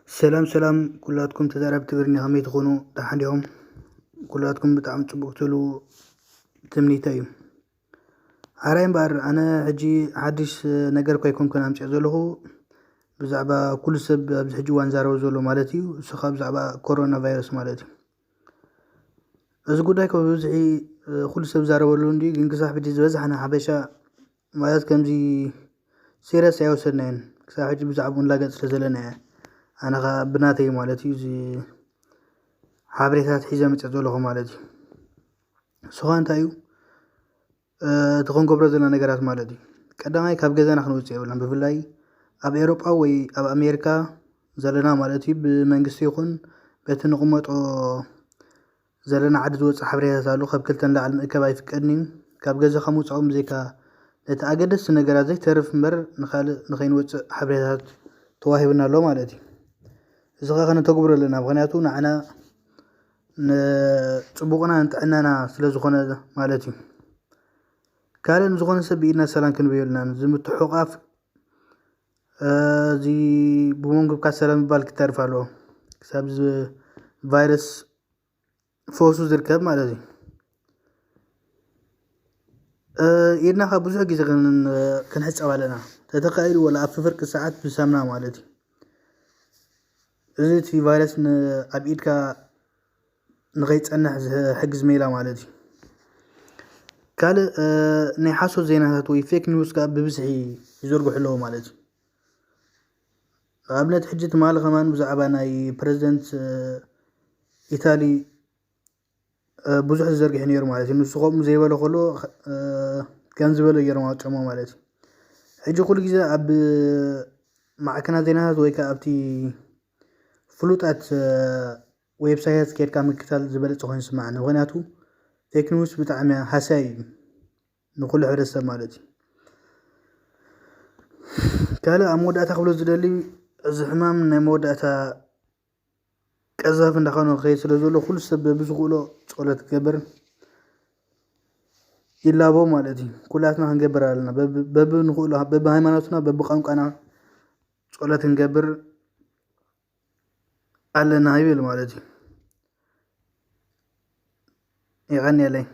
ሰላም ሰላም ኩላትኩም ተዛረብቲ ትግርኛ ከመይ ትኾኑ? ደሓን ዲኹም? ኩላትኩም ብጣዕሚ ጽቡቕ ክትህልዉ ትምኒተይ እዩ። ሓራይ እምበኣር ኣነ ሕጂ ሓድሽ ነገር እኳ ኣይኮንኩን ኣምጽኦ ዘለኹ፣ ብዛዕባ ኩሉ ሰብ ኣብዚ ሕጂ እዋን ዛረቦ ዘሎ ማለት እዩ። እሱ ኸኣ ብዛዕባ ኮሮና ቫይረስ ማለት እዩ። እዚ ጉዳይ እኮ ብብዝሒ ኩሉ ሰብ ዛረበሉ እንድዩ፣ ግን ክሳብ ሕጂ ዝበዝሓና ሓበሻ ማለት ከምዚ ሲሪየስ ኣይወሰድናዮን። ክሳብ ሕጂ ብዛዕባኡ ንላገጽ ስለ ዘለና እየ ኣነ ኸኣ ብናተይ ማለት እዩ እዚ ሓበሬታት ሒዘ መጽእ ዘለኹ ማለት እዩ። ንሱ ኸኣ እንታይ እዩ እቲ ክንገብሮ ዘለና ነገራት ማለት እዩ። ቀዳማይ ካብ ገዛና ክንወጽእ የብልናን። ብፍላይ ኣብ ኤውሮጳ ወይ ኣብ ኣሜሪካ ዘለና ማለት እዩ ብመንግስቲ ይኹን በቲ ንቕመጦ ዘለና ዓዲ ዝወጽእ ሓበሬታት ኣሎ። ካብ ክልተ ንላዕሊ ምእካብ ኣይፍቀድን እዩ። ካብ ገዛኻ ምውጻእ እውን ብዘይካ ነቲ ኣገደስቲ ነገራት ዘይተርፍ እምበር ንኻልእ ንኸይንወጽእ ሓበሬታት ተዋሂብና ኣሎ ማለት እዩ። እዚ ኸኣ ከነተግብሮ ኣለና። ምኽንያቱ ንዓና ንጽቡቕና ንጥዕናና ስለ ዝኾነ ማለት እዩ። ካልእ ንዝኾነ ሰብ ብኢድና ሰላም ክንበዮ የብልናን። እዚ ምትሕቑቓፍ እዚ ብመንጎ ሰላም ምባል ክተርፍ ኣለዎ። ክሳብ እዚ ቫይረስ ፈውሱ ዝርከብ ማለት እዩ። ኢድና ካብ ብዙሕ ግዜ ክንሕፀብ ኣለና። ተተኻኢሉ ወላ ኣብ ፍፍርቂ ሰዓት ብሳምና ማለት እዩ። እዚ እቲ ቫይረስ ኣብ ኢድካ ንኸይፀንሕ ዝሕግዝ ሜላ ማለት እዩ። ካልእ ናይ ሓሶት ዜናታት ወይ ፌክ ኒውስ ከዓ ብብዝሒ ይዘርግሑ ኣለዉ ማለት እዩ። ንኣብነት ሕጂ ትማሊ ከማን ብዛዕባ ናይ ፕረዚደንት ኢታሊ ብዙሕ ዝዘርግሕ ነይሩ ማለት እዩ። ንሱ ከምኡ ዘይበለ ከሎ ከም ዝበለ ገይሮም ኣውፅኦሞ ማለት እዩ። ሕጂ ኩሉ ግዜ ኣብ ማዕከናት ዜናታት ወይ ከዓ ኣብቲ ፍሉጣት ዌብሳይታት ከይድካ ምክታል ዝበለፀ ኮይኑ ይስማዓኒ። ምክንያቱ ፌክ ኒውስ ብጣዕሚ ሃሳይ እዩ ንኩሉ ሕብረተሰብ ማለት እዩ። ካልእ ኣብ መወዳእታ ክብሎ ዝደሊ እዚ ሕማም ናይ መወዳእታ ቀዛፊ እንዳኾነ ክኸይድ ስለ ዘሎ ኩሉ ሰብ በብዝኽእሎ ጸሎት ክገብር ይላቦ ማለት እዩ። ኩላትና ክንገብር ኣለና። በብ-፣ በብንኽእሎ፣ በብሃይማኖትና፣ በብቋንቋና ጸሎት ክንገብር ኣለና ይብል ማለት እዩ። የቐንየለይ።